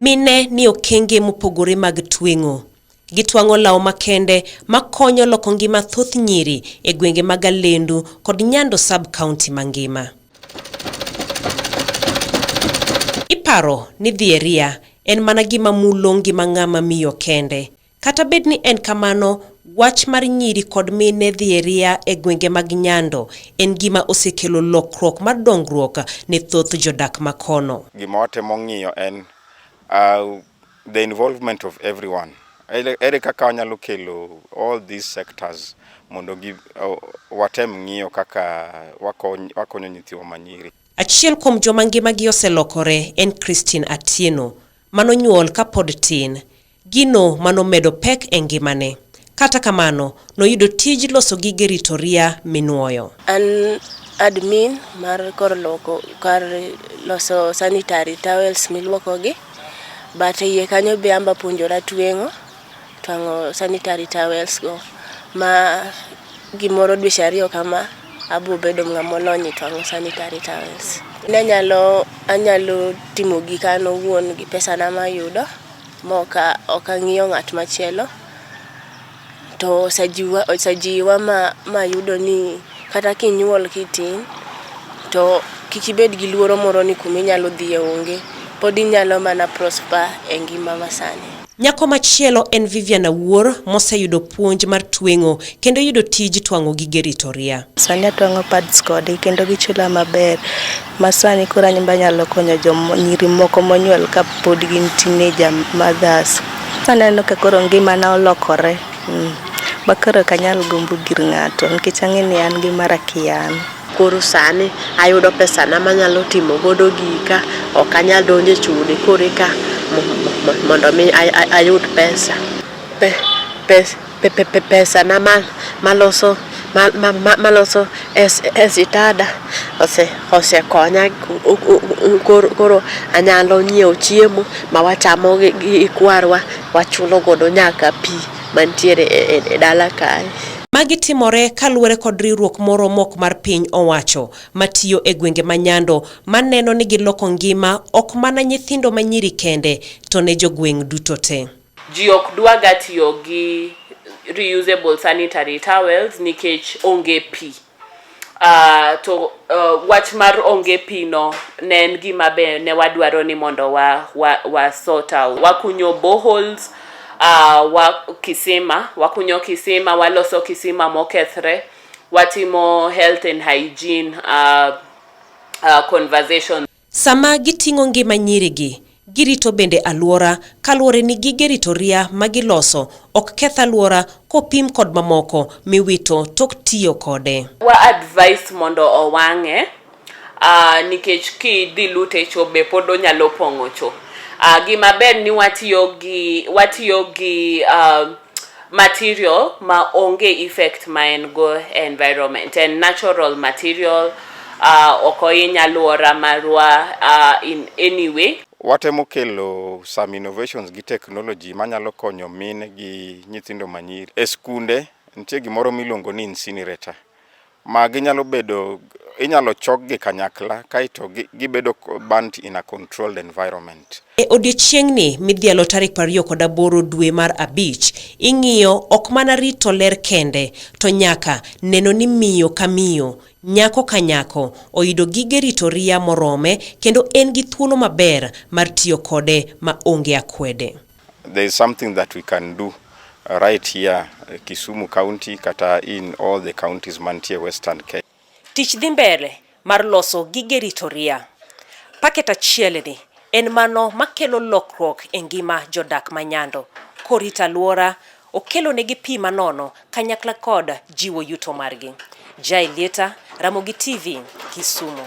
Mine ni okenge mopogore mag tweng'o. Gitwang'o law makende makonyo loko ngima thoth nyiri e gwenge mag Alendu kod Nyando sub-county mangima. Iparo ni dhi e ria en mana gima mulo ngima ng'ama miyo kende. Kata bed ni en kamano, wach mar nyiri kod mine dhi e ria e gwenge mag Nyando en gima osekelo lokruok mar dongruok ne thoth jodak makono. Gima watemo ng'iyo en uh, the involvement of everyone. Ere kaka wanyalo kelo all these sectors mondo gi, uh, watem ng'iyo kaka wakonyo nyithiwa manyiri. Achiel kuom joma ngimagi oselokore en Christine Atieno, manonyuol kapod tin. Gino manomedo pek e ngimane. Kata kamano, noyudo tij loso gige rito ria minuoyo. An admin mar kor loko kar loso sanitary towels miluoko gi. But e iye kanyo be amba puonjora tweng'o, twang'o sanitary towels go ma gimoro dweche ariyo kama abo bedo ng'ama olony e twang'o sanitary towels. Nanyalo anyalo timo gika an owuon gi pesana mayudo ma ok ang'iyo ng'at machielo. To osejiwa mayudo ni kata kinyuol kitin to kik ibed gi luoro moro ni kuma inyalo dhiye onge. Pod inyalo mana prosper e ngima masani. Nyako machielo en Vivian Awuor moseyudo puonj mar tweng'o kendo yudo tij twang'o gige rito ria. Sani atwang'o pads kodgi kendo gichula maber. Ma sani koro an be anyalo konyo nyiri moko monyuol ka pod gin teenager mothers. Aneno ka koro ngimana olokore. Ma koro ok anyal gombo gir ng'ato nikech ang'e ni an gi mara kian. Koro sani ayudo pesana manyalo timo godo gika, ok anyal donjo e chode koro eka mondo mi ayud pesa. Pesana maloso e sitada osekonya koro anyalo nyiewo chiemo ma wachamo gi kwarwa, wachulo godo nyaka pi mantiere e dala kae. Magi timore kaluwore kod riwruok moro mok mar piny owacho matiyo e gwenge ma Nyando maneno ni giloko ngima ok mana nyithindo manyiri kende to ne jogweng' duto te. Ji ok dwaga tiyo gi reusable sanitary towels nikech onge pi. To wach mar onge pi no ne en gima be ne wadwaro ni mondo wa sort out. Wakunyo boreholes, wa kisima, wakunyo kisima, waloso kisima mokethre, watimo health and hygiene conversation. Sama giting'o ngima nyirigi, girito bende alwora kaluwore ni gige rito ria magiloso ok keth alwora kopim kod mamoko miwito tok tiyo kode. Wa advice mondo owang'e nikech kidhi lute e cho be pod onyalo pong'o cho. Gima ber ni watiyo gi material ma onge effect ma en go e environment. En natural material, ok ohiny alwora marwa in any way. Watemo kelo some innovations gi technology manyalo konyo mine gi nyithindo manyiri. E skunde nitie gimoro miluongo ni incinerator ma ginyalo bedo inyalo chokgi kanyakla kaeto gibedo burnt in a controlled environment. E odiechieng'ni midhialo tarik 28 dwe mar 5, ing'iyo ok mana rito ler kende, to nyaka neno ni miyo ka miyo, nyako ka nyako, oyudo gige rito ria morome kendo en gi thuolo maber mar tiyo kode ma onge akwede. There is something that we can do right here, Kisumu County, kata in all the counties mantie Western Kenya. Tich dhi mbele mar loso gige rito ria. Paket achiel ni en mano makelo lokruok e ngima jodak ma Nyando. Korito alwora, okelo negi pi manono kanyakla kod jiwo yuto margi. Jai Lieta, Ramogi TV, Kisumu.